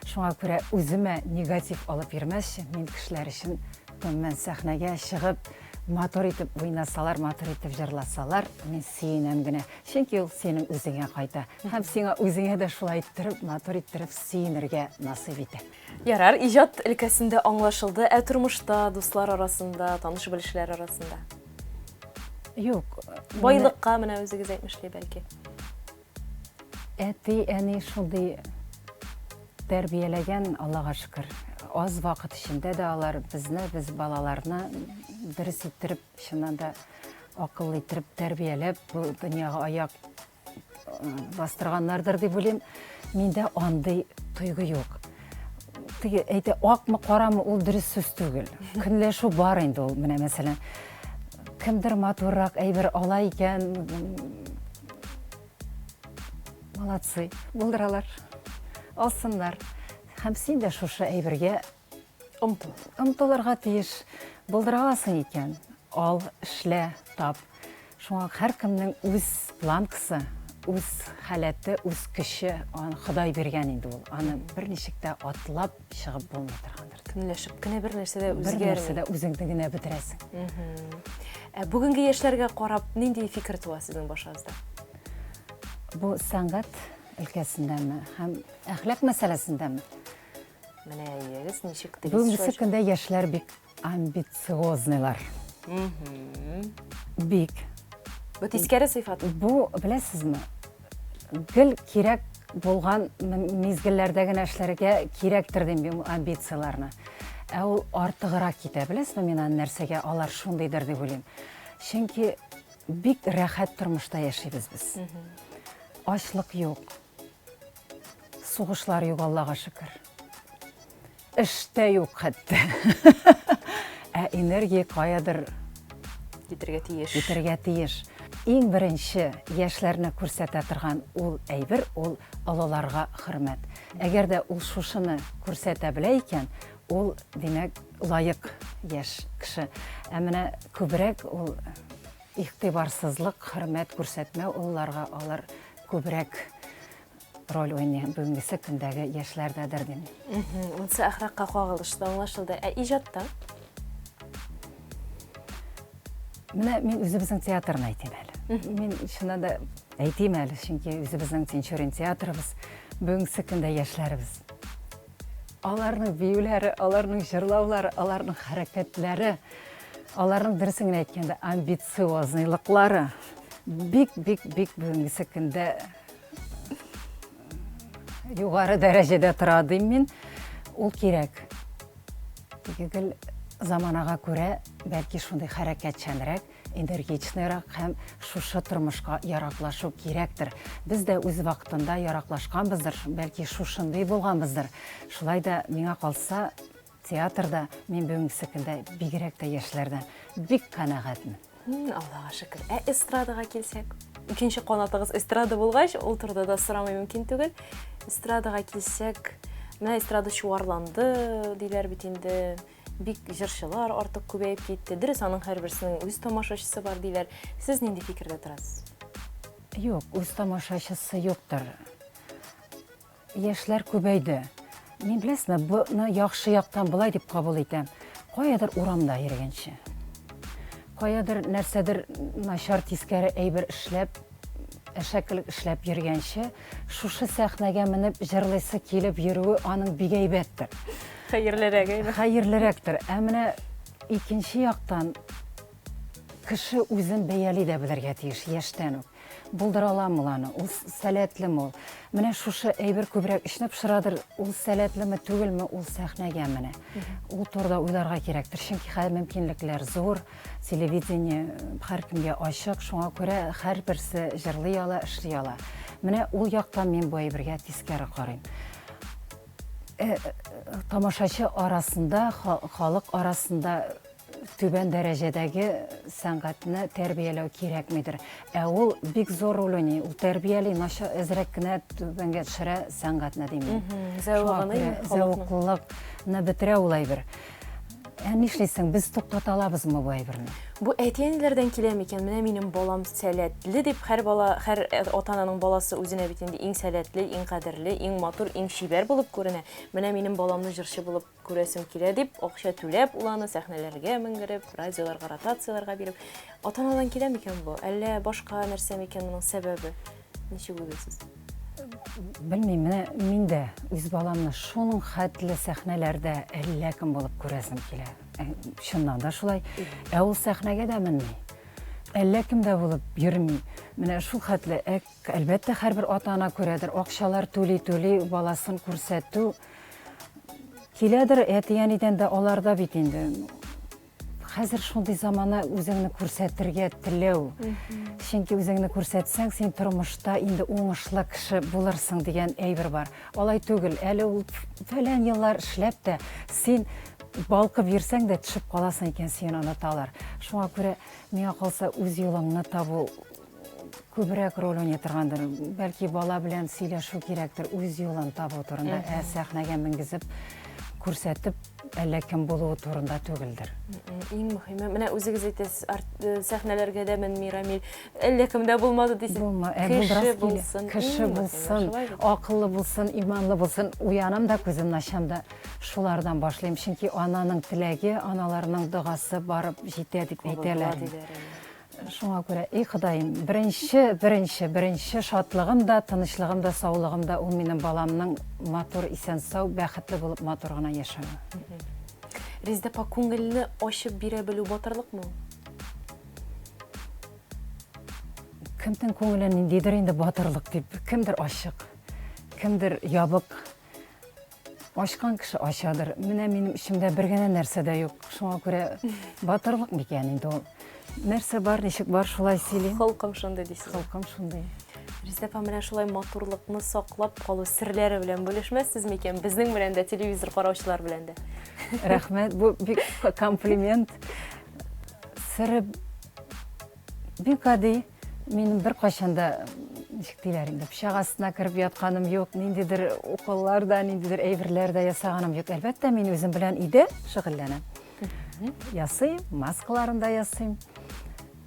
Шуңа күрә үземә негатив алып йөрмәс өчен, мин кешеләр өчен гомумән сәхнәгә чыгып, матур итеп уйнасалар, матур итеп җырласалар, мин сөенәм генә. Чөнки ул синең үзеңә кайта. Һәм сиңа үзеңә дә шулай иттереп, матур иттереп сөенергә насыйп итә.
Ярар, иҗат өлкәсендә аңлашылды, ә тормышта, дуслар арасында, таныш-белешләр арасында?
Юк.
Байлыкка менә үзегез әйтмешли, бәлки.
Әти, әни шундый тәрбияләгән, Аллага шөкер. Аз вакыт эчендә дә алар безне, без балаларны дөрес иттереп, чыннан да акыллы иттереп тәрбияләп, бу дөньяга аяк бастырганнардыр дип уйлыйм. Миндә андый тойгы юк. Теге әйтә, акмы, карамы, ул дөрес сүз түгел. Көнләшү бар инде ул, менә мәсәлән, кемдер матуррак әйбер ала икән, молодцы, булдыралар, алсыннар. Һәм син дә шушы әйбергә
Омтыл.
Омтылырга тиеш. Булдыра аласың икән, ал, эшлә, тап. Шуңа һәркемнең үз планкасы, үз халәте, үз көче, аны Ходай биргән инде ул. Аны берничек тә атлап чыгып булмый торгандыр.
Көнләшеп кенә бер нәрсә дә үзгәрми.
Бер нәрсә дә үзеңне генә бетерәсең.
Ә бүгенге яшьләргә карап нинди фикер туа сезнең башыгызда?
Бу сәнгать өлкәсендәме һәм әхлак мәсьәләсендәме?
Менә әйегез ничек телисез.
Бүгенге көндә яшьләр бик амбициозныйлар. Бик.
Бу тискәре сыйфат.
Бу, беләсезме, гел кирәк булган мизгелләрдә генә эшләргә кирәктер дим мин амбицияләрне. Ә ул артыграк китә, беләсезме, мин аны нәрсәгә алар шундыйдыр дип уйлыйм. Чөнки бик рәхәт тормышта яшибез без. Ачлык юк. Сугышлар юк, Аллага шөкер. Эш тә юк хәтта. Ә энергия каядыр
китергә тиеш.
Китергә тиеш. Иң беренче яшьләрне күрсәтә торган ул әйбер ул олыларга хөрмәт. Әгәр дә ул шушыны күрсәтә белә икән, ул, димәк, лаек яшь кеше. Ә менә күбрәк ул Игътибарсызлык, хөрмәт күрсәтмәү олыларга алар күбрәк роль уйный бүгенгесе көндәге яшьләрдәдер дим.
Монысы әхлакка кагылышлы, аңлашылды. Ә иҗатта?
Менә мин үзебезнең театрны әйтим әле. Мин чыннан да әйтим әле, чөнки үзебезнең Тинчурин театрыбыз бүгенге көндә яшьләребез. Аларның биюләре, аларның җырлаулары, аларның хәрәкәтләре, аларның дөресен генә әйткәндә амбициозныйлыклары бик бик бик бүгенгесе көндә югары дәрәҗәдә тора дим мин. Ул кирәк. Теге гел заманага күрә бәлки шундый хәрәкәтчәнрәк, энергичныйрак һәм шушы тормышка яраклашу кирәктер. Без дә үз вакытында яраклашканбыздыр, бәлки шушындый булганбыздыр. Шулай да миңа калса, театрда мин бүгенгесе көндә бигрәк тә яшьләрдән бик канәгатьмен.
Аллага шөкер. Ә эстрадага килсәк? Икенче канатыгыз эстрада булгач, ул турыда да сорамый мөмкин түгел. Эстрадага килсәк, менә эстрада чуарланды, диләр бит инде. Бик җырчылар артык күбәеп китте. Дөрес, аның һәрберсенең үз тамашачысы бар диләр. Сез нинди фикердә торасыз?
Юк, үз тамашачысы юктыр. Яшьләр күбәйде. Мин беләсезме, моны яхшы яктан болай дип кабул итәм. Каядыр урамда йөргәнче, каядыр нәрсәдер начар тискәре әйбер эшләп, әшәкелек эшләп йөргәнче, шушы сәхнәгә менеп җырлыйсы килеп йөрүе аның бик әйбәттер.
Хәерлерәк, әйме?
Хәерлерәктер. Ә менә икенче яктан кеше үзен бәяли дә белергә тиеш яшьтән үк. Булдыра аламы ул аны, ул сәләтлеме ул? Менә шушы әйбер күбрәк эчне пошырадыр, ул сәләтлеме, түгелме, ул сәхнәгә менә. Ул турыда уйларга кирәктер, чөнки хәзер мөмкинлекләр зур, телевидение һәркемгә ачык, шуңа күрә һәрберсе җырлый ала, эшли ала. Менә ул яктан мин бу әйбергә тискәре карыйм. Тамашачы арасында, халык арасында түбән дәрәҗәдәге сәнгатьне тәрбияләү кирәкмидер. Ә ул бик зур роль уйный. Ул тәрбияли, начар әзрәк кенә түбәнгә төшерә сәнгатьне дим мин.
Зәвыгын,
зәвыклылыкны бетерә ул әйбер. Ә нишлисең, без туктата алабызмы бу әйберне?
Бу әти-әниләрдән килә микән? Менә минем балам сәләтле дип һәр бала, һәр ата-ананың баласы үзенә бит инде иң сәләтле, иң кадерле, иң матур, иң чибәр булып күренә. Менә минем баламны җырчы булып күрәсем килә дип, акча түләп, ул аны сәхнәләргә менгереп, радиоларга, ротацияләргә биреп. Ата-анадан килә микән бу? Әллә башка нәрсә микән моның сәбәбе? Ничек уйлыйсыз?
Белмим, менә мин дә үз баламны шуның хәтле сәхнәләрдә әллә кем булып күрәсем килә. Ә, чыннан да шулай. Ә ул сәхнәгә дә менми. Әллә кем дә булып йөрми. Менә шул хәтле, ә, әлбәттә, һәрбер ата-ана күрәдер, акчалар түли-түли баласын күрсәтү Киләдер әти-әнидән дә алар да бит инде. Хәзер шундый замана үзеңне күрсәтергә теләү. Чөнки үзеңне күрсәтсәң, син тормышта инде уңышлы кеше булырсың дигән әйбер бар. Алай түгел, әле ул фәлән еллар эшләп тә, син балкып йөрсәң дә төшеп каласың икән, сине оныталар. Шуңа күрә миңа калса үз юлыңны табу күбрәк роль уйный торгандыр. Бәлки бала белән сөйләшү кирәктер, үз юлын табу турында. Ә сәхнәгә менгезеп күрсәтеп әллә кем булуы турында түгелдер.
Иң мөһиме, менә үзегез әйтәсез, э, сәхнәләргә дә менми Рамил, әллә кем дә булмады дисез. Булма, ә,
кеше булсын, кеше булсын, акыллы булсын, иманлы булсын. Уянам да, күземне ачам да, шулардан башлыйм. Чөнки ананың теләге, аналарның догасы барып җитә дип әйтәләр. Шуңа күрә, эй Ходаем, беренче, беренче, беренче шатлыгым да, тынычлыгым да, саулыгым да ул минем баламның матур, исән-сау, бәхетле булып матур гына яшәве.
Резидә апа, күңелне ачып бирә белү батырлыкмы ул?
Кемнең күңеле ниндидер инде батырлык дип, кемдер ачык, кемдер ябык. Ачкан кеше ачадыр. Менә минем эчемдә бер генә нәрсә дә юк. Шуңа күрә батырлык микән инде ул? Нәрсә бар, ничек бар, шулай сөйлим.
Холкым шундый дисез.
Холкым шундый.
Резидә апа, менә шулай матурлыкны саклап калу серләре белән бүлешмәссез микән? Безнең белән дә, телевизор караучылар белән дә.
Рәхмәт, бу бик комплимент. Сере бик гади. Минем беркайчан да, ничек диләр инде, пычак астына кереп ятканым юк, ниндидер уколлар да, ниндидер әйберләр дә ясаганым юк. Әлбәттә, мин үзем белән өйдә шөгыльләнәм. Ясыйм, маскаларын да ясыйм,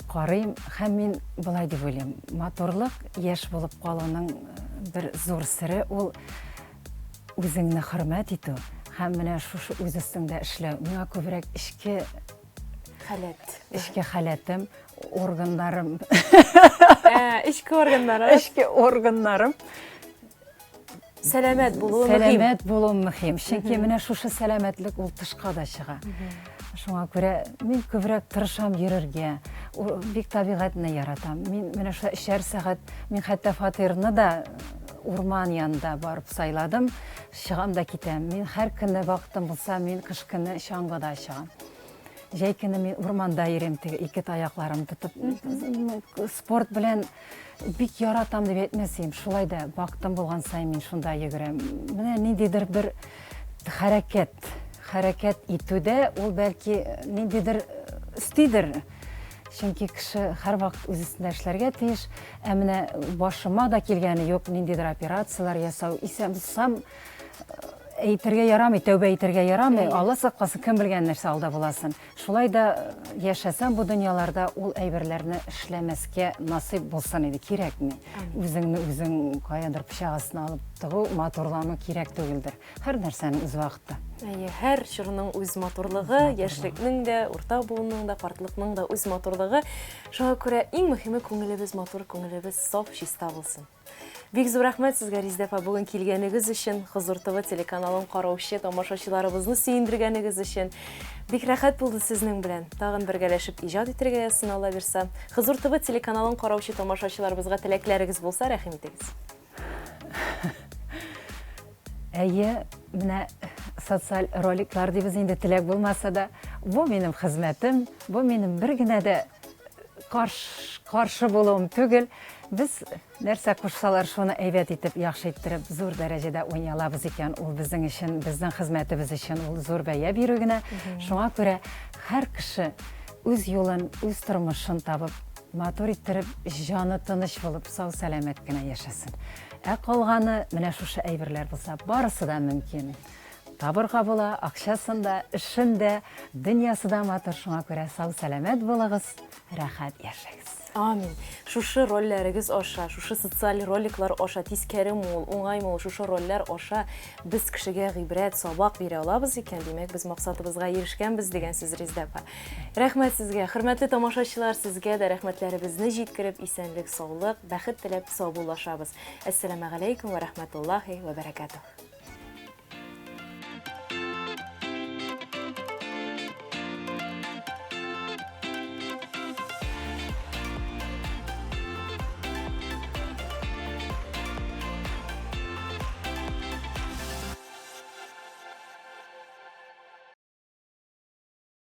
карыйм. Һәм мин болай дип уйлыйм, матурлык, яшь булып калуның бер зур сере ул үзеңне хөрмәт итү һәм менә шушы үз өстеңдә эшләү. Миңа күбрәк эчке
халәт.
Эчке халәтем, органнарым.
Ә, эчке органнары.
Эчке органнарым.
Сәламәт булуы
мөһим. Сәламәт булу мөһим. Чөнки менә шушы сәламәтлек ул тышка да чыга. Шуңа күрә мин күбрәк тырышам йөрергә. Бик табигатьне яратам. Мин менә шулай өчәр сәгать, мин хәтта фатирны да урман янында барып сайладым. Чыгам да китәм. Мин һәр көнне вакытым булса, мин кыш көне чаңгыда чыгам. Җәй көне мин урманда йөрим, теге ике таякларым тотып. Спорт белән бик яратам дип әйтмәс идем. Шулай да вакытым булган саен мин шунда йөгерәм. Менә ниндидер бер хәрәкәт, хәрәкәт итүдә ул бәлки ниндидер өстидер. Чөнки кеше һәрвакыт үз өстендә эшләргә тиеш. Ә менә башыма да килгәне юк, ниндидер операцияләр ясау. Исән булсам, әйтергә ярамый, тәүбә итәргә ярамый. Алла сакласын, кем белгән нәрсә алда буласын. Шулай да э, яшәсәм бу дөньяларда ул әйберләрне эшләмәскә насыйп булсын иде, кирәкми. Үзеңне үзең каядыр пычак астына алып тыгу, матурлану кирәк түгелдер. Һәр нәрсәнең үз вакыты.
Әйе, һәр чорның үз матурлыгы, яшьлекнең дә, урта буынның да, картлыкның да үз матурлыгы. Шуңа күрә иң мөһиме күңелебез матур, күңелебез саф, чиста булсын. Бик зур рәхмәт сезгә, Резидә апа, бүген килгәнегез өчен, Хозур ТВ телеканалын караучы тамашачыларыбызны сөендергәнегез өчен. Бик рәхәт булды сезнең белән. Тагын бергәләшеп иҗат итәргә язсын, Алла бирса. Хозур ТВ телеканалын караучы тамашачыларыбызга теләкләрегез булса, рәхим итегез.
Әйе, менә социаль роликлар дибез инде, теләк булмаса да, бу минем хезмәтем, бу минем бер генә дә каршы булуым түгел. Без нәрсә кушсалар, шуны әйбәт итеп, яхшы иттереп, зур дәрәҗәдә уйный алабыз икән, ул безнең өчен, безнең хезмәтебез өчен ул зур бәя бирү генә. Шуңа күрә һәр кеше үз юлын, үз тормышын табып, матур иттереп, җаны тыныч булып, сау-сәламәт кенә яшәсен. Ә калганы менә шушы әйберләр булса, барысы да мөмкин. Табырга була, акчасын да, эшен дә, дөньясы да матур, шуңа күрә сау-сәламәт булыгыз, рәхәт яшәгез.
Амин. Шушы рольләрегез аша, шушы социаль роликлар аша, тискәреме ул, уңаймы ул, шушы рольләр аша без кешегә гыйбрәт, сабак бирә алабыз икән, димәк, без максатыбызга ирешкәнбез дигән сүз, Резидә апа. Рәхмәт сезгә, хөрмәтле тамашачылар, сезгә дә рәхмәтләребезне җиткереп, исәнлек, саулык, бәхет теләп саубуллашабыз. Әссәламәгаләйкүм вә рәхмәтуллаһи вә бәрәкәтүһ.